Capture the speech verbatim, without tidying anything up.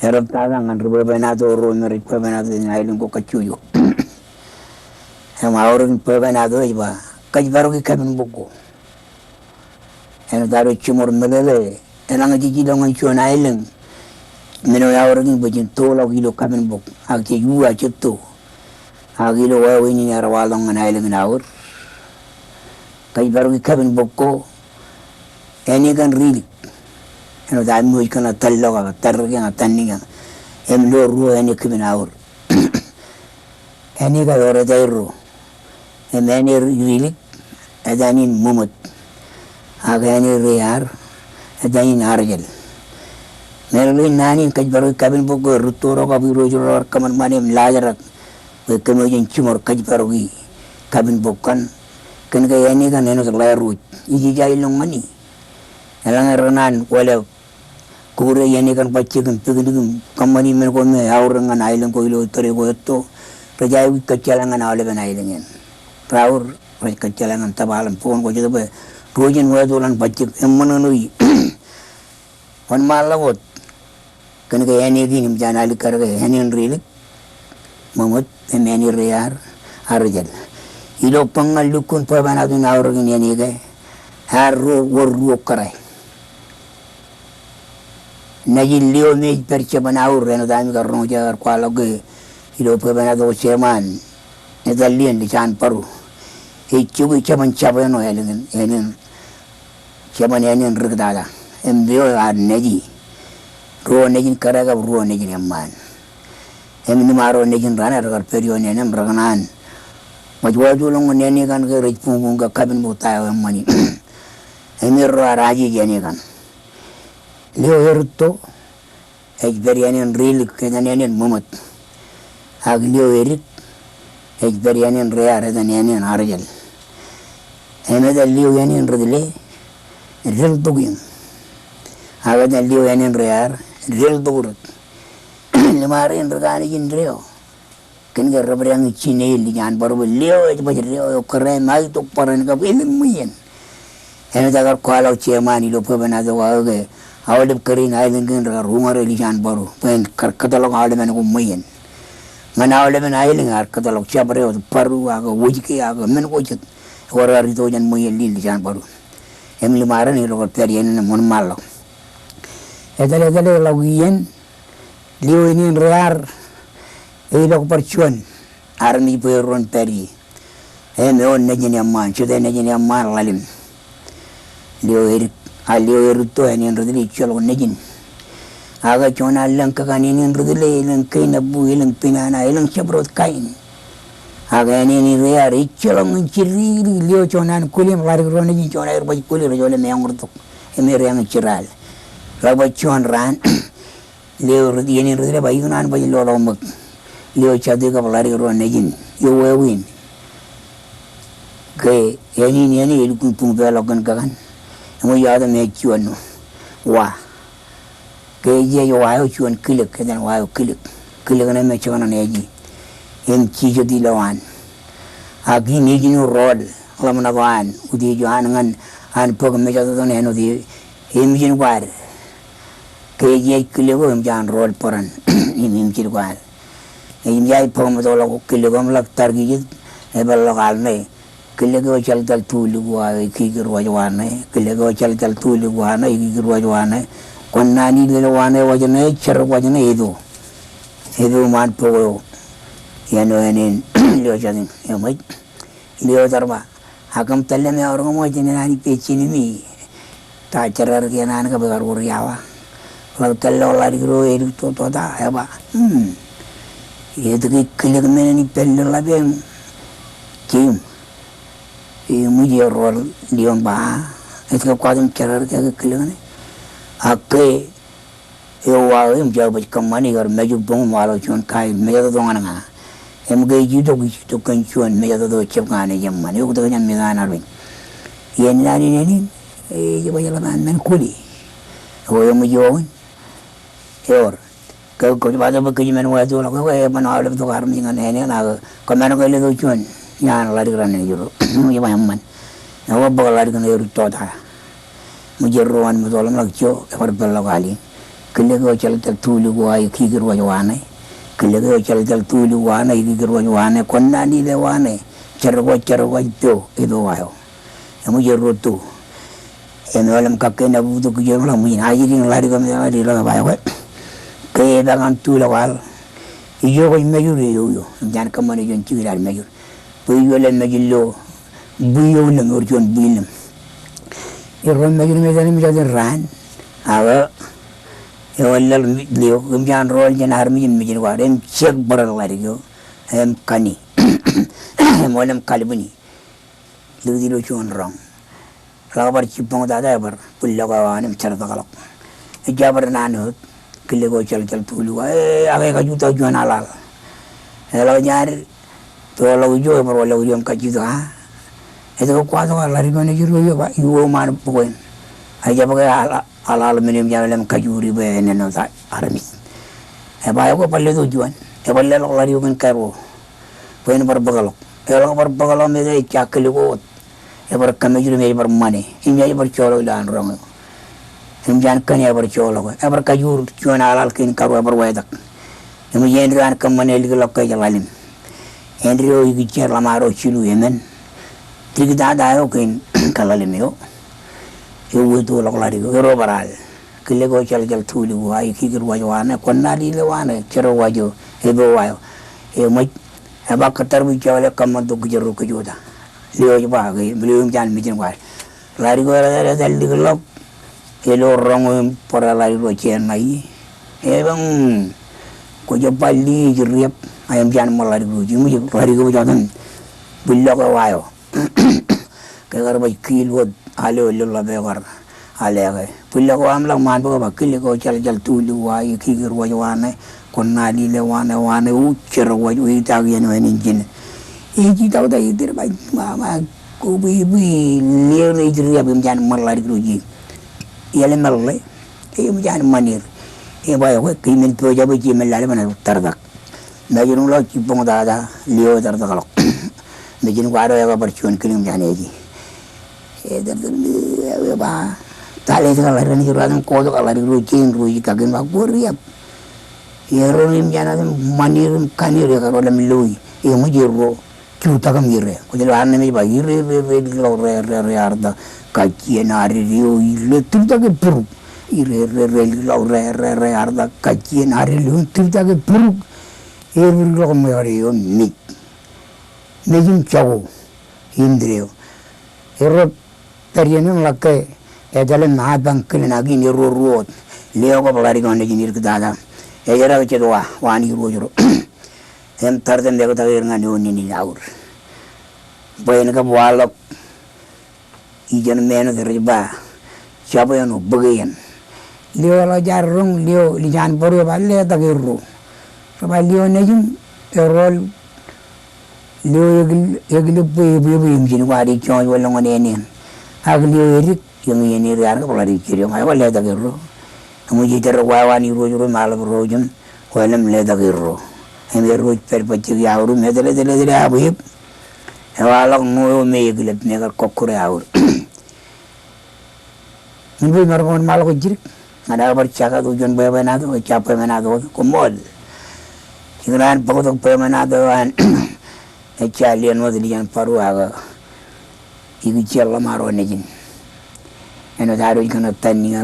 Erōk tata ñan ri bwebwenato ro me rej bwebwenato jān aelōñ ko kajjojo. Im aorōk in bwebwenato ej ba, kōjparoki kabinbok ko. Āinwōt ad wōj jiṃor meḷeḷe, eḷaññe jej ilọk ñan juon aelōñ, men eo eaorōk in bwe jen toḷọk ilo kabinbok, ak jej uwā jet to. Ak ilo wāween in ear waḷọk ñan aelōñ in aor, kōjparoki kabinbok ko, āne kaṇ rilik. Āinwōt ami wōj kōṇaan tōllọk ak tōlrōkeañ ak tōnnikiañ. Im lo ruo āne kipin aor. Āne ko ewōr etaerro. Im āne rilik, etan in Ṃōṃōt. Ak āne rear, etan in Arjel. Meḷeḷein naan in kōjparoki kabinbok ko erūtto ro kab irooj ro raar kōṃanṃan im laajrak bwe kōmij jiṃor kōjparoki kabinbok kaṇ. Kōn ke āne kaṇ āinwōt ḷaer wōj. Ij ija ilọk ñan e. Eḷaññe rekōṇaan wōle kōkure āne kaṇ bajjek im piknik im kōṃṃani men ko me aorōk ñan aelōñ ko ilo tōre ko etto, rej aikuj kōjjeḷā ñan aolepen aelōñ eṇ. Raorōk rej kōjjeḷā ñan tōpar im bokon ko jet bwe ruo jān wāween in bajjek im ṃōṇōṇō e. Wōnṃaanḷọk wōt. Kōn ke āne kein im ejjañin alikkar ke āne in rilik, Ṃōṃōt, im āne rear, Arjel. Ilo bōk ñan lukkuun bwebwenato in aorōk in āne ke, ear ro, wōr ruo kōrā. Nejin Lio me ej pād jab an aor, āinwōt ami kar roñjake kar kwaḷọk ke ilo bwebwenato ko Jeman, etan Lien Lijanbaro. Ej jokwe jab an jab āne eo, āne in, āne in Jeman āne in Riktata. Im Lio ear neji. Ruo nejin kōrā kab ruo nejin eṃṃaan. Im limaro nejin raan rekar pād ioon āne in rekōṇaan ṃōj wāween in āne kaṇ ke rej buñbuñ ke kabinbok ta eo eṃṃani. Im erro ear ajeej āne kaṇ. Lio erūtto, ej pād āne in rilik, etan āne in Ṃōṃōt. Ak Lio edik, ej pād āne in rear, etan āne in Arjel. Im etan Lio āne in ritile, Deltok eṇ. Ak etan Lio āne in rear, Deltok rot. Limaro en ri-Anij indeeo. Kōn ke rej bōd eñin Jinei Lijanbaro bwe Lio ej baj deo eo kōrā im aitok barāinwōt kab elōñ ṃweien. Āinwōt aō kar kwaḷọk Jeman ilo bwebwenato ko aō ke aolep kōrā in aelōñ kein rekar uññare Lijanbaro bwe en kar kōtḷọk aolepen ko ṃweien. Ñan aolepen aelōñ ear kōtḷọk jabdewōt, bōro ak wōjke ak men ko jet. Ewōr ear itok jān ṃweien Lien Lijanbaro. Im limaro en erro kar pād āne in im wōnṃaanḷọk. Etal, etal, etal ḷọk iien, Lio āne in rear, eilọk bar juon armej bwe erro en pād ie. Im eoon nejin eṃṃaan, jete nejin eṃṃaan ḷalem. Lio edik, a Lio erūtto, āne in ritile ejjeḷọk nejin. Ak juon an lōñ kōkan āne in ritile, elōñ keinabbu, elōñ pinana, elōñ jabdewōt kain. Ak āne in rear ejjeḷọk ñan jidik, Lio juon an kwōle im ḷadik ruo nejin, juon aer baj kwōle, rej wōle meañ ur tok. Im er eñin jeraal. Ḷak baj juon raan. Lio ri-, āne in ritile ba, ikōṇaan baj loḷọk ṃōk. Lio jatū kab ḷadik ruo nejin. Eo wāween. Ke āne in, āne in elukkuun buñpeḷọk kōn kōkan. Im eo iọkwe im ej juon wa. Ke ej, ej wa eo juon kilōk, etan wa eo kilōk. Kilōk ṇe me jekdọọn āne in. Im jijet ilowaan. Ak im ej ijin rọọl ḷōmṇak eo an, utiej eo an ñan, an bōk mejatoto ṇe āinwōt e, emjin kwaad. Ke ej, ej kilōk eo emōj an rọọl bōran im emjin kwaad. Im ej bōk metoḷọk kilōk eo im ḷak tarkijet, epeḷḷọk al ṇe. Kilōk eo ejjeḷọk tulik wa ṇe, ekiki ruwaj wa ṇe. Kilōk eo ejjeḷọk tulik wa ṇe, ekiki ruwaj wa ṇe. Kwōn naan ilel wa ṇe, waj ṇe, ej jerọk waj ṇe, eto. Eto iṃaan bok eo. Iien eo āne in Lio Jatū eṃōj. Lio etal ba, ak kōm tōl lōñ eaorōk ṃōj, jen naan ippān jinimi. Ta jerkakperan kab ekar wōr iawa. Ḷak tōl ḷọk ḷadik ro edik to, tota, eba. Hmm. Etke kilōk men in ippān ḷōḷḷap eṇ? Jeim. Eṃōj, erọọl Lio im ba, etke kwaar im jerkakperan kilōk ṇe? Ak ke eo wa eo im jab baj kōṃṃani, ikar mejū boñ im waḷọk juon kain mejatoto ñan ña. Im ke ij itok, ij itok kōn juon mejatoto jab ñan ej eṃṃan. Eoktak jān mejatoto an armej. Iien naan in āne in, ej baj ḷap an men kwōle. Eo eṃōj eo in. Ewōr. Ke kwōj ba tok bwe kōj men wāto ḷọk, ke eban aolep tok armej ñan āne in, ak kōṃṃan ke letok juon iaan ḷadik raṇe ro. Ej ba eṃṃan. Eo bōk ḷadik ṇe erūtto ta. Ṃōj, erro an metoḷọk im ḷak ijo, ebar peḷḷọk al in. Kilōk eo jeljel tulik eo aō ikikūr waj waṇe. Kilōk eo jeljel tulik eo aō ikikūr waj waṇe. Kwōn naan ile waṇe. Jerọkwaj, jerọkwaj, peo, epo wa eo. Eṃōj erro to. Im eḷap kakkeen abutuk kijerḷọk ṃwiin. Ajri in ḷadik eo me ḷadik ḷọk eba ekwe. Ke epaak an tulọk al, ijo kwōj mejur eo eo. Im jān kōṃṃane juon jikid ad mejur. Bwe ijo ḷe mejur ilo bwij eo ilōm, ewōr juon bwij ilōm. Erro mejur im etal im ejat in raan. Ak eo ḷe liōk, im jān rool jān armej im mejin kwaar, im jek bōrōd ḷadik eo, im kani. Im ḷe im kalbwini. Likūt ilo juon roñ. Eḷak bar jibboñ tata ebar bwillọk eo an im jertakḷọk. Ejja bar naan wōt, kilōk eo jeljel tulik eo aō, e, ak ekajutak juon aḷaḷ. Eḷak jaar, to ḷọk ijo, ebar ḷọk ijo im kajjitōk a. Etke kwatok a ḷadik eo nejid eo, eo ba, iuwe ṃaan bōk eṇ. Ejjab ke aḷaḷ, aḷaḷ men im jān ḷe im kajuri bwe āinwōt armej. Eba ekwe bar letok juon. Ebar leḷọk ḷadik eo kōn karuo. Bwe en bar bōkḷọk. Eḷak bar bōkḷọk im ejja kilōk eo wōt. Ebar kōmejur im ej bar ṃane. Im ej bar joḷọk ilowaan roñ eo. Im jān kōn ebar joḷọk. Ebar kajur juon aḷaḷ kein karuo ebar wetak. Im ej āindein an kōṃṃane ālikḷọk ke ej ḷalem. Āindein eo ikijjien ḷōṃaro jilu emān. Tiktata eo kein kaḷalem eo. Ewōr to ḷọk ḷadik eo. Erro bar al. Kilōk eo jeljel tulik eo aō ikikūr waj waṇe, kwōn naan ile waṇe, jerọkwaj eo, epo wa eo. Eṃōj, eba kōttar bwijjeḷọk kōṃṃan tok kijerro kōjota. Lio ej ba ke, lio im jān mejin kwaar. Ḷadik eo etal, etal likḷọk, elo roñ eo im bōrā ḷadik ro jān ṇa ie. Eban, kwōj ba lio ej riab, a im jān ṃōk ḷadik ro, eṃōj ḷadik eo ej otem. Bwillọk eo wa eo. Ke kar baj kiil wōt al eo ilo ḷap eo kar al eke. Bwillọk eo aṃ ḷọk ṃaan bōk eba kilōk eo jeljel tulik eo aō ikikūr waj waṇe, kwōn naan ile waṇe, waṇe, o jerọkwaj, o itak iien wāween in jine. Ej itak itak itir baj, ma, ma, ko bwe, bwe, lio ej riab im jān ṃōk ḷadik ro ie. Eḷap im ḷe, eṃōj an ṃanir. Eba ekwe, ke men pojak bwe je men lale ban tōrtak. Mejur im ḷọk jibboñ tata, lio etōrtakḷọk. Mejin kwaar eo ekabar juon kilōñ jān eje. Etōrtak, lio eba. Tale ej kar ḷadik ro, ej ruwatimkotok ḷadik ro, jein ruo ikakin ba ko riab. Erro im jān aō ṃanir im kanir ekar ḷalem loi. Eṃōj erro. Jutak im ire. Kwōj lo armej ej ba ire, ire, ire, likḷọk re, re, re, arta, kajjien, adelio, ire, tūrtak e būruk. Ire, ire, ire, likḷọk re, re, re, arta, kajjien, adelio, tūrtak e būruk. Erro likḷọk ṃōjrak eo mej. Mej im jako. Im tūreo. Erro pād iien in ḷak ke etal im apañ kilen ak in erro ruo wōt. Lio kab ḷadik eo nejin irkiktata. Ejerkak jet wa, wa an irooj ro. Im tōrtōm ektak er ñan eo ninin aur. Bwe en kab waḷọk ijeṇ men eo rej ba, jab eṇ o bōk eṇ. Lio eḷak jaar roñ, lio lijaan bōro eba letak erro. Rej ba lio nejin, erro lio ekil, ekilep bwe ebwe ebwe im jin kwaar ej joñak wōt ḷọk ñan eṇ eṇ. Ak lio edik, eñin eṇ edik ear kab ḷadik jidik, ṃae ko letak erro. Eṃōj iterrek wa eo an irooj ro im aḷap ro jim, Kwō ḷalem letak erro. Im erro ej pād bajjek iaur im etal, etal, etal, etal, abwebwe. Ewaḷọk ṇo eo me ekilep me kar kọkkure aur. Men bwe imaroñ in ṃaḷọk jidik. Ñan aō bar jake tok juon bwebwenato, ejja bwebwenato, koṃṃool. Jikin an bōktok bwebwenato an ejja lien wōt ḷọk jān baro ak ikijjien ḷōṃaro nejin. Āinwōt ad wōj kōṇaan tōnniō